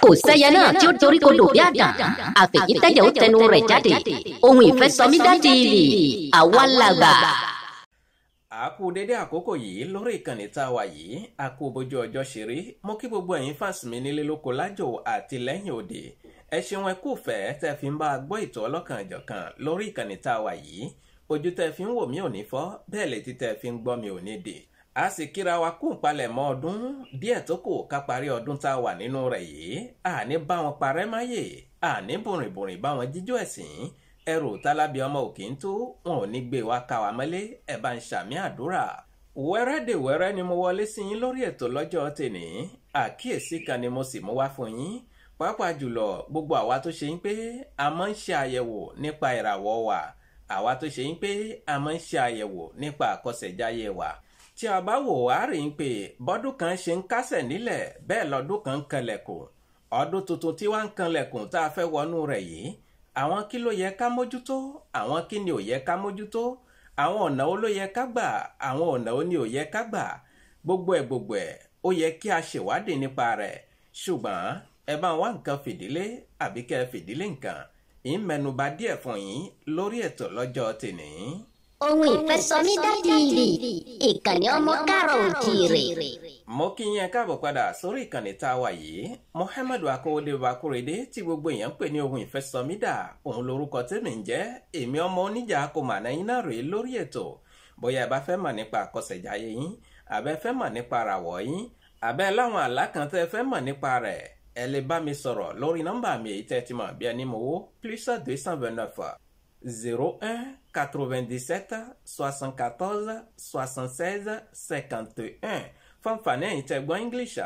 Kò sẹ́yẹ náà tí ó dorí kodò bí àdán, àfẹ̀yìntẹ́jẹ̀ ó tẹnu rẹ̀ jáde. Ohun Ìfẹ́sọmídà TV, àwa làgbà. A kú dédé àkókò yìí lórí ìkànnì tá a wà yìí. A kú bójú ọjọ́ ṣe rí. Mo kí gbogbo ẹ̀yin fans mi nílé lóko lájò àti lẹ́yìn òde. Ẹ ṣeun, ẹ kú fẹ́ tẹ́ fi ń bá a gbọ́ ètò ọlọ́kan-ò-jọ̀kan lórí ìkànnì tá a wà yìí. Ojú tẹ́ fi ń wò mí ò ní fọ́, bẹ́ẹ̀ létí tẹ́ fi ń gbọ́ mi ò ní dì. A sì kíra wa kú ìpalẹ̀mọ́ ọdún díẹ̀ tó kù ká parí ọdún tá a wà nínú rẹ̀ yìí. Àní bá wọn parẹ́ máyè, àní bùrìnbùrìn bá wọn jíjó ẹ̀sìn. Ẹrù tálábì ọmọ òkè ń tó, wọn ò ní gbé wa ká wa mọ́lé. Ẹ bá ń ṣàmì àdúrà. Wẹ́rẹ́dẹ̀wẹ́rẹ́ ni mo wọlé sí yín lórí ètò lọ́jọ́ tèní. Àkíyèsí kan ni mo sì mú wá fún yín, pàápàá jùlọ gbogbo àwa tó ṣe ń pé a máa ń ṣe àyẹ̀wò nípa ìràwọ̀ wa, àwa tó ṣe ń pé a máa ń ṣe àyẹ̀wò nípa àkọsẹ̀jáyé wa. Tí a bá wò á rí i pé bọ́dún kan ṣe ń kásẹ̀ nílẹ̀, bẹ́ẹ̀ lọ́dún kan ń kanlẹ̀kùn. Ọdún tuntun tí wàá ń kanlẹ̀kùn tá a fẹ́ wọnú rẹ̀ yìí, àwọn kí ló yẹ ká mójútó, àwọn kí ni ò yẹ ká mójútó, àwọn ọ̀nà wo ló yẹ ká gbà, àwọn ọ̀nà wo ni ò yẹ ká gbà, gbogbo ẹ̀ gbogbo ẹ̀ ó yẹ kí a ṣèwádìí nípa rẹ̀. Ṣùgbọ́n ẹ bá wá nǹkan fìdílé àbí kẹ́ ẹ fìdílé nǹkan, ì ń mẹnuba díẹ̀ fún yín lórí ètò lọ́jọ́ tèní. Ohun Ìfẹ́sọmídà TV, ìkànnì ọmọ káàrọ̀ òjìrè. Mo kí yín, ẹ káàbọ̀ padà sórí ìkànnì tá a wà yìí. Muhammadu Akówódé Bakurede tí gbogbo èèyàn ń pè ní Ohun Ìfẹ́sọmídà, òun lorúkọ tèmi ń jẹ́. Èmi ọmọ oníjà kò mà náà iná rèé lórí ètò. Bóyá ẹ bá fẹ́ mọ̀ nípa àkọsẹ̀jáyé yín, àbẹ́ fẹ́ mọ̀ nípa àràwọ̀ yín, àbẹ́ láwọn àlá kan tẹ́ fẹ́ mọ̀ nípa rẹ̀, ẹ lè bá mi sọ̀rọ̀ lórí nọ́mbà mi èyí tẹ́ ti mọ̀ bí ẹni mowó: +229 01 97 74 76 51. Fún àǹfààní ẹ̀yin tẹ́ gbọ́ English,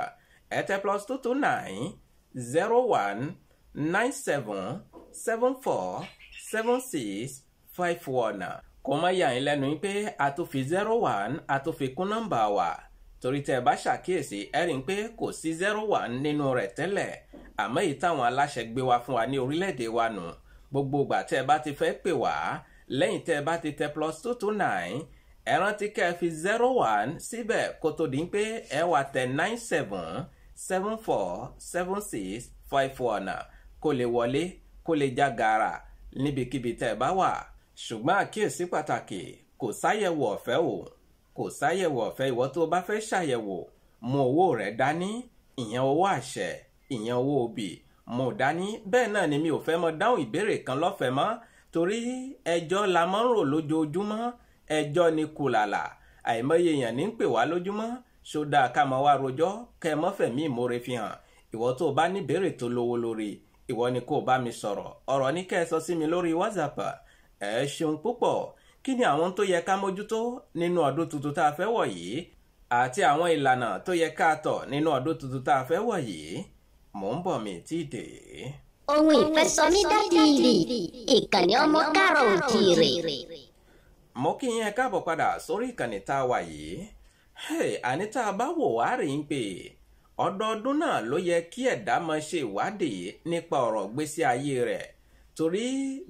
ẹ tẹ +229 01 97 74 76 51. Kò má yà yín lẹ́nu pé a tún fi 01, a tún fi kún nọ́mbà wa, torí tẹ́ ẹ bá ṣàkíyèsí, ẹ rí i pé kò sí 01 nínú rẹ̀ tẹ́lẹ̀. Àmọ́ èyí táwọn aláṣẹ gbé wá fún wa ní orílẹ̀-èdè wa nù. Gbogbo ìgbà tẹ́ ẹ bá ti fẹ́ pè wá, lẹ́yìn tẹ́ ẹ bá ti tẹ +229, ẹ rántí kẹ́ ẹ fi 01 síbẹ̀ kó tó di pé ẹ wá tẹ 97 74 76 51, kó lè wọlé, kó lè já gaara níbikíbi tẹ́ ẹ bá wà. Ṣùgbọ́n àkíyèsí pàtàkì, kò sáyẹ̀wò ọ̀fẹ́ o, kò sáyẹ̀wò ọ̀fẹ́. Ìwọ tó o bá fẹ́ ṣàyẹ̀wò, mú owó rẹ dání, ìyẹn owó àṣẹ, ìyẹn owó òbí, mú dání. Bẹ́ẹ̀ náà ni mi ò fẹ́ mọ dáhùn ìbéèrè kan lọ́fẹ̀ẹ́ mọ́, torí ẹjọ́ la máa ń rò lójoojúmọ́, ẹjọ́ ni kùlàlà. Àìmọye èèyàn ní ń pè wá lójúmọ́. Ṣódà ká máa wá rojọ́ kẹ́ ẹ mọ́fẹ̀mí ìmoore fi hàn. Ìwọ tó o bá ní ìbéèrè tó lówó lórí, ìwọ ni kó o bá mi sọ̀rọ̀. Ọ̀rọ̀ ní kẹ́ ẹ sọ sí mi lórí WhatsApp. Ẹ ṣeun púpọ̀. Kí ni àwọn tó yẹ ká mójútó nínú ọdún tuntun tá a fẹ́ wọ̀ yìí, àti àwọn ìlànà tó yẹ ká tọ̀ nínú ọdún tuntun tá a fẹ́ wọ̀ yìí? Mò ń bọ̀, mi tí ì dé. Ohun Ìfẹ́sọmídà TV, ìkànnì ọmọ káàrọ̀ òjìrè. Mo kí yín, ẹ káàbọ̀ padà sórí ìkànnì tá a wà yìí. Àní tá a bá wò wá rí i pé ọdọọdún náà ló yẹ kí ẹ̀dá máa ṣe ìwádìí nípa ọ̀rọ̀ gbésí ayé rẹ̀, torí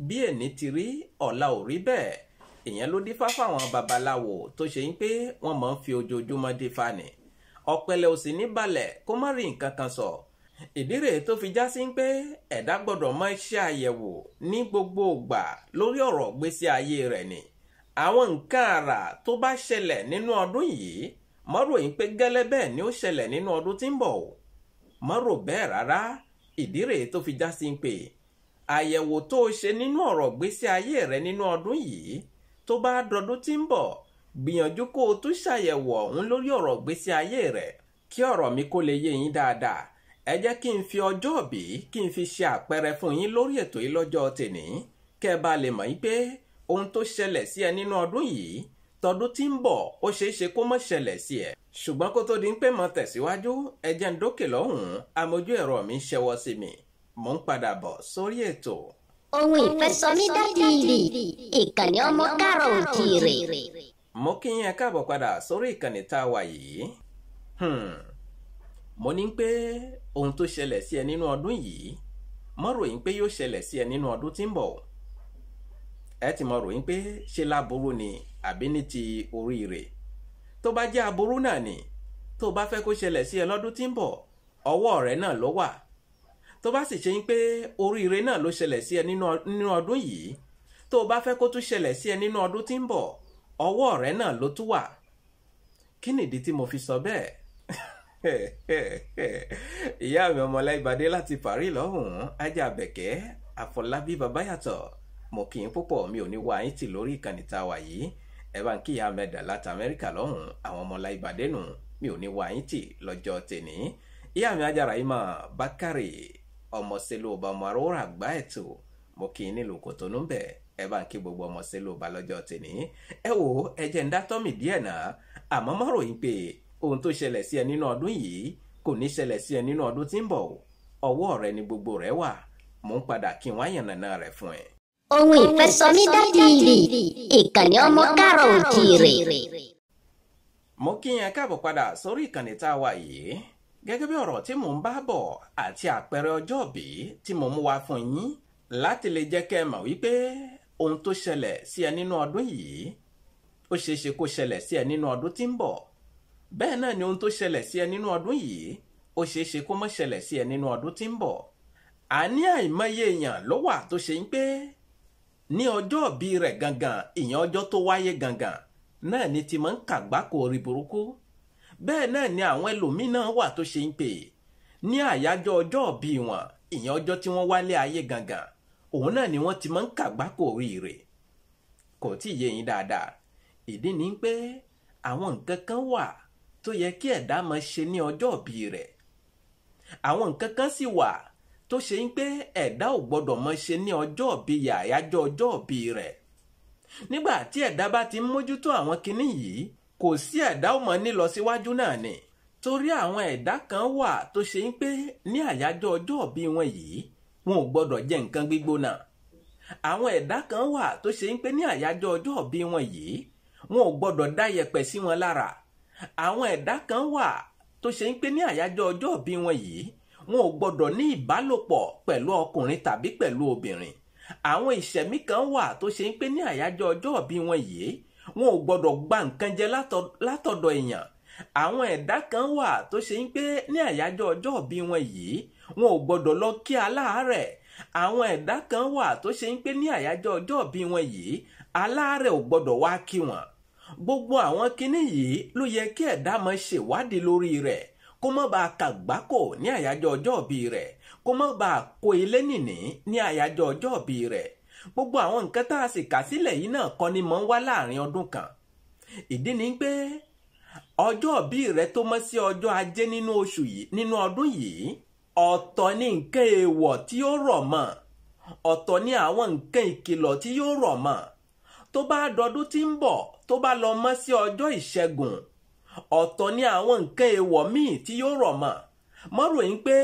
bí èní ti rí, ọ̀la ò rí bẹ́ẹ̀. Ìyẹn ló dífá fáwọn babaláwo tó ṣe ń pé wọ́n máa ń fi ojoojúmọ́ dífá ni. Ọ̀pẹ̀lẹ̀ ò sì ní balẹ̀ kó má rí nǹkan kan sọ. Ìdí rèé tó fi já sí pé ẹ̀dá gbọ́dọ̀ máa ṣe àyẹ̀wò ní gbogbo ìgbà lórí ọ̀rọ̀ gbésí ayé rẹ̀ ni. Àwọn nǹkan àrà tó bá ṣẹlẹ̀ nínú ọdún yìí, má rò yín pé gẹ́lẹ́ bẹ́ẹ̀ ni ó ṣẹlẹ̀ nínú ọdún tí ń bọ̀ o, má rò bẹ́ẹ̀ rárá. Ìdí rèé tó fi já sí pé àyẹ̀wò tó o ṣe nínú ọ̀rọ̀ gbésí ayé rẹ nínú ọdún yìí, tó bá dọdún tí ń bọ̀, gbìyànjú kó o tún ṣàyẹ̀wò ọ̀hún lórí ọ̀rọ̀ gbésí ayé rẹ. Kí ọ̀rọ̀ mi kó lè yé yín dáadáa, ẹ jẹ́ kí n fi ọjọ́ ìbí kí n fi ṣe àpẹẹrẹ fún yín lórí ètò yìí lọ́jọ́ tèní, kẹ́ ẹ bá lè mọ̀ yín pé ohun tó ṣẹlẹ̀ sí ẹ nínú ọdún yìí, tọdún tí ń bọ̀ ó ṣeé ṣe kó má ṣẹlẹ̀ sí ẹ. Ṣùgbọ́n kó tó di ń pé mo tẹ̀síwájú, ẹ jẹ́ ń dókè lọ́hùn-ún. Amójú ẹ̀rọ mi ń ṣẹwọ́ sí mi, mò ń padà bọ̀ sórí ètò. Ohun Ìfẹ́sọmídà TV, ìkànnì ọmọ káàrọ̀ òjìrè. Mo kí yín, ẹ káàbọ̀ padà sórí ìkànnì tá a wà yìí. Mo ní pé ohun tó ṣẹlẹ̀ sí ẹ nínú ọdún yìí, mo ròyìn pé yóò ṣẹlẹ̀ sí ẹ nínú ọdún tí ń bọ̀. Ẹ ti mọ ròyìn pé ṣe láburú ni àbí ní ti oríire. Tó bá jẹ́ aburú náà ni tó bá fẹ́ kó ṣẹlẹ̀ sí ẹ lọ́dún tí ń bọ̀, ọwọ́ rẹ náà ló wà. Tó bá sì ṣe ń pé oríire náà ló ṣẹlẹ̀ sí ẹ nínú ọdún yìí, tó o bá fẹ́ kó tún ṣẹlẹ̀ sí ẹ nínú ọdún tí ń bọ̀, ọwọ́ rẹ náà ló tún wà. Kí nìdí tí mo fi sọ bẹ́ẹ̀? Ìyá mi Ọmọláìbàdé láti Paris lọ́hùn-ún, Ajá Àbẹ̀kẹ́ Àfọlábí Babayàtọ̀, mo kì í púpọ̀, mi ò ní wá yín tì lórí ìkànnì tá a wà yìí. Ẹ bá ń kí ìyá mẹ́dà láti Amẹ́ríkà lọ́hùn-ún, àwọn Ọmọláìbàdé nù, mi ò ní wá yín tì lọ́jọ́ tèní. Ìyá mi Ajára Ìmọ̀ Bákàrè ọmọsẹ́lú ọba ọmọ arówóra àgbá ẹ̀tù, mo kì í nílùú Kòtónú bẹ̀. Ẹ bá ń kí gbogbo ọmọsẹ́lú ọba lọ́jọ́ tèní. Ẹ wò ẹ jẹ́ ń dá tọ́mì díẹ̀ náà, àmọ́ má ròyìn pé ohun tó ṣẹlẹ̀ sí ẹ nínú ọdún yìí kò ní ṣẹlẹ̀ sí ẹ nínú ọdún tí ń bọ̀. Ọwọ́ rẹ ni gbogbo rẹ wà. Mò ń padà kí n wá yànnàná rẹ̀ fún ẹ. Ohun Ìfẹ́sọmídá TV, ìkànnì ọmọ káàrọ̀ òjìrè. Mo kí yẹn káàbọ̀ padà sórí ìkànnì tá a wà yìí. Gẹ́gẹ́ bí ọ̀rọ̀ tí mò ń bá bọ̀ àti àpẹẹrẹ ọjọ́ ìbí tí mo mú wá fún yín láti lè jẹ́ kẹ́ ẹ mọ̀ wípé ohun tó ṣẹlẹ̀ sí ẹ nínú ọdún yìí ó ṣeé ṣe kó ṣẹlẹ̀ sí ẹ nínú ọdún tí ń bọ̀. Bẹ́ẹ̀ náà ni ohun tó ṣẹlẹ̀ sí ẹ nínú ọdún yìí ó ṣeé ṣe kó má ṣẹlẹ̀ sí ẹ nínú ọdún tí ń bọ̀. Àní àìmọye èèyàn ló wà tó ṣe ń pé ní ọjọ́ ìbí rẹ̀ gangan, ìyẹn ọjọ́ tó wáyé gangan náà ni ti máa ń kàgbákò orí burúkú. Bẹ́ẹ̀ náà ni àwọn ẹlòmíín náà wà tó ṣe ń pè ní àyájọ́ ọjọ́ ìbí wọn, ìyẹn ọjọ́ tí wọ́n wálé ayé gangan, òun náà ni wọ́n ti máa ń kàgbákò oríire. Kò tí ì yé yín dáadáa. Ìdí ni pé àwọn nǹkan kan wà tó yẹ kí ẹ̀dá máa ṣe ní ọjọ́ ìbí rẹ̀. Àwọn nǹkan kan sì wà tó ṣe ń pé ẹ̀dá ò gbọ́dọ̀ máa ṣe ní ọjọ́ ìbí àyájọ́ ọjọ́ ìbí rẹ̀. Nígbà tí ẹ̀dá bá ti ń mójútó àwọn kinní yìí, kò sí ẹ̀dá ò mọ̀ ní lọ síwájú náà ni. Torí àwọn ẹ̀dá kan wà tó ṣe ń pé ní àyájọ́ ọjọ́ ìbí wọn yìí, wọn ò gbọ́dọ̀ jẹ nǹkan gbígbóná. Àwọn ẹ̀dá kan wà tó ṣe ń pé ní àyájọ́ ọjọ́ ìbí wọn yìí, wọn ò gbọ́dọ̀ dá yẹ̀pẹ̀ sí wọn lára. Àwọn ẹ̀dá kan wà tó ṣe ń pé ní àyájọ́ ọjọ́ ìbí wọn yìí, wọn ò gbọ́dọ̀ ní ìbálòpọ̀ pẹ̀lú ọkùnrin tàbí pẹ̀lú obìnrin. Àwọn ìṣẹ̀mí kan wà tó ṣe ń pé ní àyájọ́ ọjọ́ ìbí wọn yìí, wọn ò gbọ́dọ̀ gba nǹkan jẹ látọ̀dọ̀ èèyàn. Àwọn ẹ̀dá kan wà tó ṣe ń pé ní àyájọ́ ọjọ́ ìbí wọn yìí, wọn ò gbọ́dọ̀ lọ kí aláàárẹ̀. Àwọn ẹ̀dá kan wà tó ṣe ń pé ní àyájọ́ ọjọ́ ìbí wọn yìí, aláàárẹ̀ ò gbọ́dọ̀ wá kí wọn. Gbogbo àwọn kinní yìí ló yẹ kí ẹ̀dá máa ṣèwádìí lórí rẹ̀, kó má bàa kàgbákò ní àyájọ́ ọjọ́ ìbí rẹ̀, kó má bàa kó ilé nìní ní àyájọ́ ọjọ́ ìbí rẹ̀. Gbogbo àwọn nǹkan tá a sì kà sílẹ̀ yìí náà kọ́ ni mò ń wá láàrin ọdún kan. Ìdí ni pé ọjọ́ ìbí rẹ tó mọ́ sí ọjọ́ ajé nínú oṣù yìí, nínú ọdún yìí, ọ̀tọ̀ ni nǹkan èèwọ̀ tí ó rọ̀ mọ́, ọ̀tọ̀ ni àwọn nǹkan ìkìlọ̀ tí yóò rọ̀ mọ́. Tó bá dọdún tí ń bọ̀, tó bá lọ mọ́ sí ọjọ́ ìṣẹ́gun, ọ̀tọ̀ ni àwọn nǹkan èèwọ̀ míì tí yóò rọ̀ mọ́. Má ròyìn pé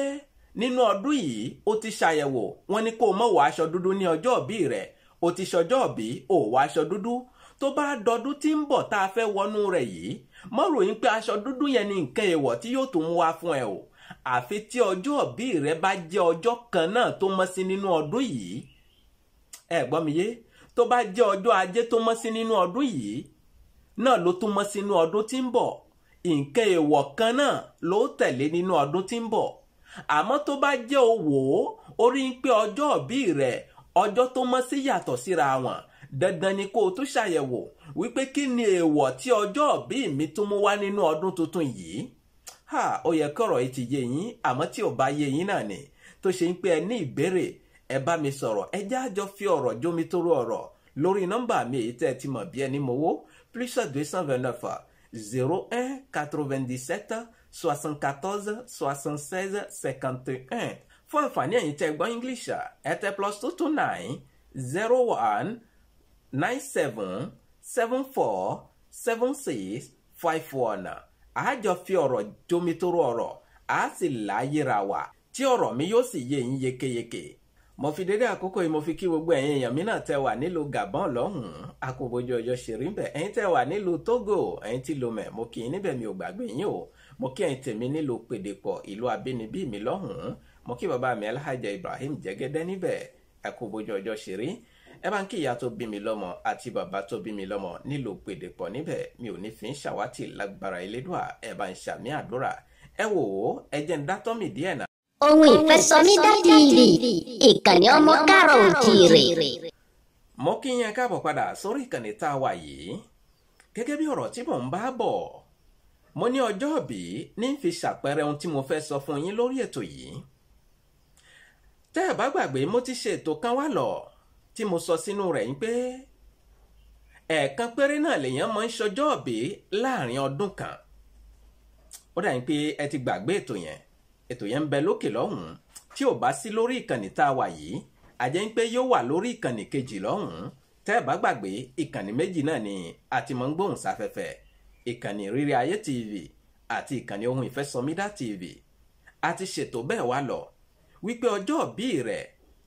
nínú ọdún yìí o ti ṣàyẹ̀wò, wọ́n ní kó o má wọ aṣọ dúdú ní ọjọ́ ìbí rẹ̀, o ti ṣọjọ́ ìbí, o wọ aṣọ dúdú. Tó bá dọdún tí ń bọ̀ tá a fẹ́ wọnú rẹ̀ yìí, má ròyìn pé aṣọ dúdú yẹn ni nǹkan èèwọ̀ tí yóò tún mú wá fún ẹ o. Àfi tí ọjọ́ ìbí rẹ bá jẹ́ ọjọ́ kan náà tó mọ́ sí nínú ọdún yìí. Ẹ gbọ́ mi yé? Tó bá jẹ́ ọjọ́ ajé tó mọ́ sí nínú ọdún yìí náà ló tún mọ́ sínú ọdún tí ń bọ̀, nǹkan èèwọ̀ kan náà ló tẹ̀lé nínú ọdún tí ń bọ̀. Àmọ́ tó bá jẹ́ òwò orí ń pé ọjọ́ ìbí rẹ̀ ọjọ́ tó mọ́ sí yàtọ̀ síra wọn, dandan ni kó o tún ṣàyẹ̀wò wípé kí ni èèwọ̀ tí ọjọ́ ìbí mi tún mú wá nínú ọdún tuntun yìí. Ha, ó yẹ kọ́rọ̀ yìí ti yé yín, àmọ́ tí ò bá yé yín náà ni tó ṣe ń pé ẹ ní ìbéèrè, ẹ bá mi sọ̀rọ̀, ẹ já jọ fi ọ̀rọ̀ jómi tóró ọ̀rọ̀ lórí nọ́mbà mi èyí tẹ́ ẹ ti mọ̀ bí ẹni mowó +229 01 97 74 76 51. Fún àǹfààní ẹ̀yin tẹ́ gbọ́ English, ẹ tẹ +229 01 97 74 76 51. A jọ fi ọ̀rọ̀ jomitoro ọ̀rọ̀, a sì láyéra wa tí ọ̀rọ̀ mi yóò sì yé yín yékéyéké. Mo fi dédé àkókò yìí mo fi kí gbogbo ẹ̀yin èèyàn mi náà tẹ́ wà nílùú Gabon lọ́hùn-ún, akóbojú ọjọ́ ṣe rí bẹ̀. Ẹ̀yin tẹ́ wà nílùú Togo, ẹ̀yin tí Lomé, mo kí yín níbẹ̀, mi ò gbàgbé yín o. Mo kí ẹ̀yin tèmi nílùú Pèdèpọ̀, ìlú abínibí mi lọ́hùn-ún. Mo kí bàbá mi Alhaja Ibrahim Jẹ́gẹ́dẹ́ níbẹ̀, akóbojú ọjọ́ ṣe rí. Ẹ bá ń kí ìyá tó bí mi lọ́mọ àti bàbá tó bí mi lọ́mọ nílùú Pèdèpọ̀ níbẹ̀, mi ò ní fi ń ṣàwátì lágbára Elédùà, ẹ bá ń ṣàmì àdúrà. Ẹ wò ó, ẹ jẹ́ ń dátọ́ mi díẹ̀ náà. Ohun Ìfẹ́sọmídá TV, ìkànnì ọmọ káàrọ̀ òjìrè. Mo kí yín káàbọ̀ padà sórí ìkànnì tá a wà yìí. Gẹ́gẹ́ bí ọ̀rọ̀ tí mò ń bá bọ̀, mo ní ọjọ́ ìbí ní fi ṣàpẹẹrẹ ohun tí mo fẹ́ sọ fún yín lórí ètò yìí. Tẹ́ ẹ bá gbàgbé, mo ti ṣe ètò kan wá lọ tí mo sọ sínú rẹ̀ yín pé ẹ̀ẹ̀kan péré náà lèèyàn máa ń ṣọjọ́ ìbí láàrin ọdún kan. Ó dà yín pé ẹ ti gbàgbé ètò yẹn. Ètò yẹn ń bẹ lókè lọ́hùn-ún. Tí ò bá sí lórí ìkànnì tá a wà yìí, àjẹ́ ń pé yóò wà lórí ìkànnì kejì lọ́hùn-ún. Tẹ́ ẹ bá gbàgbé, ìkànnì méjì náà ni a ti máa ń gbóhùn sáfẹ́fẹ́: ìkànnì Ìrírí Ayé TV àti ìkànnì Ohun Ìfẹ́sọmídá TV. A ti ṣètò bẹ́ẹ̀ wá lọ wípé ọjọ́ ìbí rẹ̀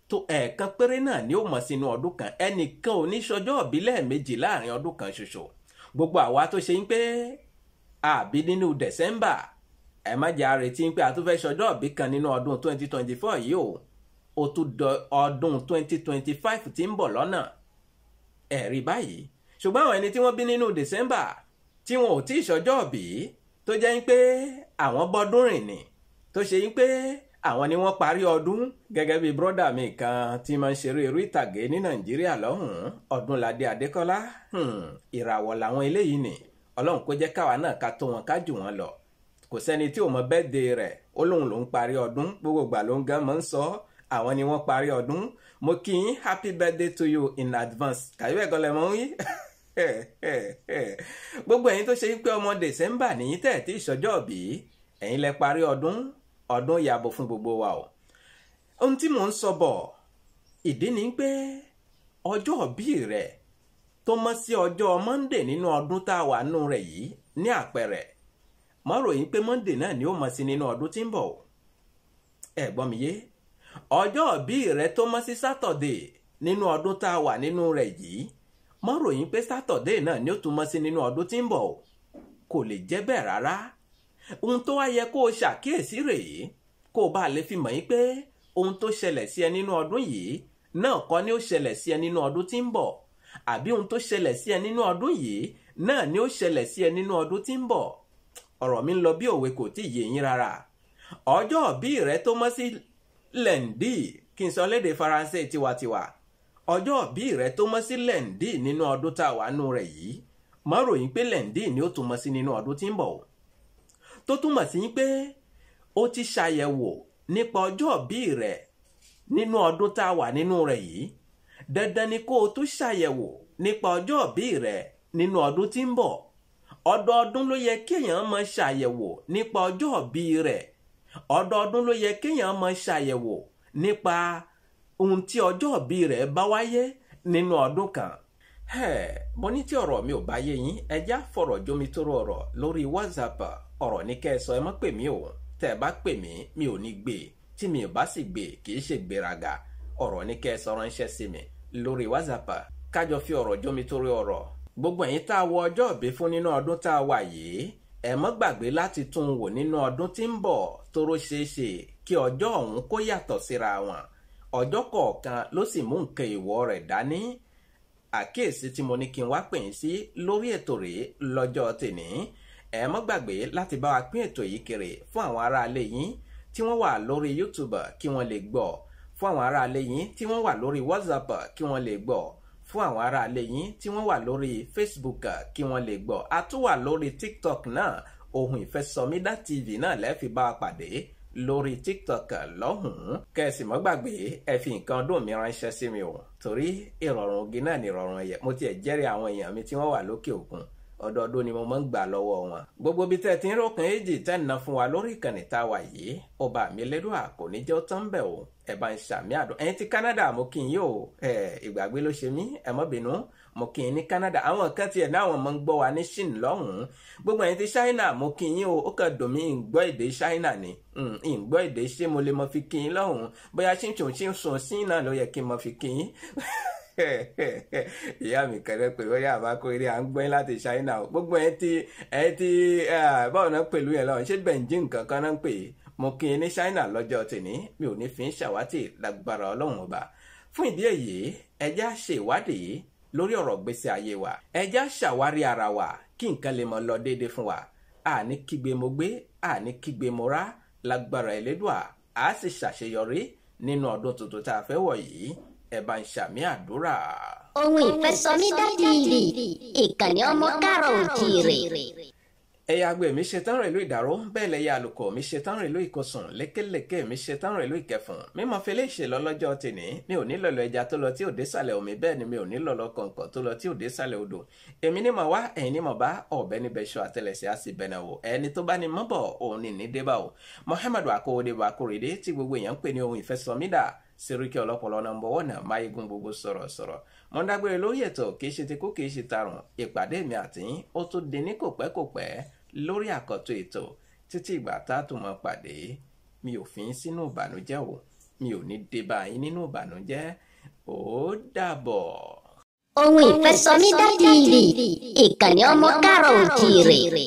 tó ẹ̀ẹ̀kan péré náà ni ó mọ̀ sínú ọdún kan. Ẹnìkan ò ní ṣọjọ́ ìbí lẹ́ẹ̀mejì láàrin ọdún kan ṣoṣo. Gbogbo àwa tó ṣe ń pé àbí nínú Dẹ̀sẹ́mbà, ẹ má jẹ́ àrètí pé a tún fẹ́ ṣọjọ́ ìbí kan nínú ọdún 2024 yìí o. Ó tún dọ ọdún 2025 tí ń bọ̀ lọ́nà. Ẹ̀rí báyìí. Ṣùgbọ́n àwọn ẹni tí wọ́n bí nínú Dẹ̀sẹ́mbà tí wọn ò tí ì ṣọjọ́ ìbí, tó jẹ́ pé àwọn bọ́dún rìn ni, tó ṣe pé àwọn ni wọ́n parí ọdún, gẹ́gẹ́ bí brọ́dà mi kan tí máa ń ṣeré eré ìtàgé ní Nàìjíríà lọ́hùn-ún, Ọdúnládé Adékọ́lá. Ìràwọ̀ làwọn eléyìí ni. Ọlọ́run kó jẹ́ káwa náà ká tó wọn ká jù wọn lọ. Kò sẹ́ni tí ò mọ bẹ́ẹ̀dẹ̀ rẹ̀, ó lóun ló ń parí ọdún, gbogbo ìgbà ló ń gan mọ́ ń sọ àwọn ni wọ́n parí ọdún. Mo kí yín happy birthday to you in advance. Kàyọ́ ẹ̀kọ́ lẹ̀ mọ́ ń yí. Gbogbo ẹ̀yin tó ṣe pé ọmọ Dẹ̀sẹ́mbà nìyí tẹ̀ tí ìṣọjọ́ bí, ẹ̀yin lẹ parí ọdún. Ọdún yàbò fún gbogbo wa o. Ohun tí mò ń sọ bọ̀, ìdí ni pé ọjọ́ bí rẹ̀ tó mọ́ sí ọjọ́ Monday nínú ọdún tá a wà nù rẹ̀ yìí ní àpẹẹrẹ, mọ́ ròyìn pé Monday náà ni ó mọ̀ sí nínú ọdún tí ń bọ̀. Ẹ gbọ́ mi yé? Ọjọ́ bí rẹ̀ tó mọ́ sí Saturday nínú ọdún tá a wà nínú rẹ̀ yìí, mọ́ ròyìn pé Saturday náà ni ó tún mọ́ sí nínú ọdún tí ń bọ̀. Kò lè jẹ́ bẹ́ẹ̀ rárá. Ohun tó wá yẹ kó o ṣàkíyèsí rèé, kó o bá lè fi mọ̀ yín pé ohun tó ṣẹlẹ̀ sí ẹ nínú ọdún yìí náà kọ́ ni ó ṣẹlẹ̀ sí ẹ nínú ọdún tí ń bọ̀, àbí ohun tó ṣẹlẹ̀ sí ẹ nínú ọdún yìí náà ni ó ṣẹlẹ̀ sí ẹ nínú ọdún tí ń bọ̀. Ọ̀rọ̀ mi ń lọ bí òwe, kò tí ì yé yín rárá. Ọjọ́ ìbí rẹ tó mọ́ sí lẹ́ǹdì, kí n sọ lédè Faransé tiwantiwa, ọjọ́ ìbí rẹ tó mọ́ sí lẹ́ǹdì nínú ọdún tá a wà nù rẹ̀ yìí, má ròyìn pé lẹ́ǹdì ni ó tún mọ́ sí nínú ọdún tí ń bọ̀. Tó túmọ̀ sí pé o ti ṣàyẹ̀wò nípa ọjọ́ ìbí rẹ nínú ọdún tá a wà nínú rẹ̀ yìí, dandan ni kó o tún ṣàyẹ̀wò nípa ọjọ́ ìbí rẹ nínú ọdún tí ń bọ̀. Ọdọọdún ló yẹ kéèyàn máa ṣàyẹ̀wò nípa ọjọ́ ìbí rẹ̀. Ọdọọdún ló yẹ kéèyàn máa ṣàyẹ̀wò nípa ohun tí ọjọ́ ìbí rẹ̀ bá wáyé nínú ọdún kan. Mo ní tí ọ̀rọ̀ mi ò bá yé yín, ẹ já fọ̀rọ̀ jomitoro ọ̀rọ̀ lórí WhatsApp. Ọ̀rọ̀ ní kẹ́ ẹ sọ, ẹ má pè mí o. Tẹ́ ẹ bá pè mí, mi ò ní gbé. Tí mi ò bá sì gbé, kì í ṣe gbéraga. Ọ̀rọ̀ ní kẹ́ ẹ sọ ránṣẹ́ sí mi lórí WhatsApp. Kájọ fi ọ̀rọ̀ jomitoro ọ̀rọ̀. Gbogbo ẹ̀yin tá a wọ ọjọ́ ìbí fún nínú ọdún tá a wà yìí, ẹ má gbàgbé láti tún wò nínú ọdún tí ń bọ̀, tóró ṣeéṣe kí ọjọ́ ọ̀hún kó yàtọ̀ síra wọn. Ọjọ́ kọ̀ọ̀kan ló sì mú nǹkan ìwọ̀ rẹ̀ dání. Àkíyèsí tí mo ní kí n wá pè yín sí lórí ètò rèé lọ́jọ́ tèní. Ẹ má gbàgbé láti bá wa pín ètò yìí kiri fún àwọn aráalé yín tí wọ́n wà lórí YouTube kí wọ́n lè gbọ́, fún àwọn aráalé yín tí wọ́n wà lórí WhatsApp kí wọ́n lè gbọ́, fún àwọn aráalé yín tí wọ́n wà lórí Facebook kí wọ́n lè gbọ́. A tún wà lórí TikTok náà, Ohun Ìfẹ́sọmídá TV náà lẹ́ẹ̀ fi bá a pàdé lórí TikTok lọ́hùn-ún. Kẹ́sì mọ́ gbàgbé ẹ fi nǹkan ọdún mi ránṣẹ́ sí mi o, torí ìrọ̀rùn oge náà ni ìrọ̀rùn ẹ̀yẹ. Mo tiẹ̀ jẹ́rìí àwọn èèyàn mi tí wọ́n wà lókè òkun, ọdọọdún ni mo máa ń gbà lọ́wọ́ wọn. Gbogbo ibi tẹ́ ti ń rókan èjì tẹ́ ń ná fún wa lórí ìkànnì tá a wà yìí, ọba mi lédùá kò ní jẹ́ ó tán bẹ̀ o. Ẹ bá ń ṣàmì àdó. Ẹ̀yin ti Canada, mo kí n yín o. Ìgbàgbé ló ṣe mí, ẹ má bínú. Mo kí n ní Canada. Àwọn kan tiẹ̀ náà wọ́n máa ń gbọ́ wa ní Shin lọ́hùn-ún. Gbogbo ẹ̀yin ti China, mo kí yín o. Ó kàn dùn mí, ń gbọ́ èdè China ni. Ń gbọ́ èdè, ṣé mo lè mọ fi kí yín lọ́hùn-ún? Bóyá ṣíṣùn ṣíṣùn sí náà ló yẹ kí n mọ fi kí yín. Ìyá mi kẹrẹ pé ó yà bá kó eré à ń gbọ́n láti China o. Gbogbo ẹ̀ ti báwo náà pẹ̀lú yẹn lọ́wọ́, ṣé Beijing kankan náà ń pè é? Mo kí i ní China lọ́jọ́ tèní, mi ò ní fi ń ṣàwátì lágbára Ọlọ́run ọba. Fún ìdí èyí, ẹ já ṣe ìwádìí lórí ọ̀rọ̀ gbèsè ayé wa. Ẹ já ṣàwárí ara wa kí nǹkan lè mọ lọ déédéé fún wa. Àní kígbe mo gbé, àní kígbe mo rá, lágbára Elédùà. A sì ṣàṣeyọrí nínú ọdún tuntun tá a fẹ́ wọ̀ yìí. Ẹ bá ń ṣàmì àdúrà. Ohun Ìfẹ́sọmídà TV, ìkànnì ọmọ káàrọ̀ òjìrè. Ẹ̀yà àgbẹ̀ mi ṣetán rẹ̀ ló ìdàrú, bẹ́ẹ̀ lẹ́yà àlùkò mi ṣetán rẹ̀ ló ìkọsùn, lékelèké mi ṣetán rẹ̀ ló ìkẹfùn. Mímọ fẹlẹ́ ìṣe lọ́lọ́jọ́ tèní, mi ò ní lọ̀lọ̀ ẹja tó lọ tí ò dé sàlẹ̀ omi, bẹ́ẹ̀ ni mi ò ní lọ̀lọ̀ kọ̀ǹkọ̀ tó lọ tí ò dé sàlẹ̀ odò. Èmi ní mọ̀ wá, ẹ̀yin ní mọ̀ bá, ọ̀bẹ níbẹ̀ ṣọ àtẹlẹsẹ̀ á sì bẹ̀nà wò. Ẹni tó bá ní mọ́bọ̀ òun ní ní débà o. Muhammadu Akowode Bakorede tí gbogbo èèyàn ń pè ní Ohun Ìfẹ́sọmídà, Seriki ọlọ́pọlọ nọ́mbà wọ́nà máyégún gbogbo sọ̀rọ̀sọ̀rọ̀. Mo ń dágbére lórí ètò, kì í ṣe ti kú kì í ṣe tarùn. Ìpàdé mi àti yín ó tún di ní kòpẹ́kòpẹ́ lórí àkọ́tún ètò títí ìgbà tá a tún mọ́ pàdé. Mi ò fi yín sínú ìbànújẹ́ o, mi ò ní dé bá yín nínú ìbànújẹ́. Ó dàbọ̀. Ohun Ìfẹ́sọmídà TV, ìkànnì ọmọ káàrọ̀ òjìrè.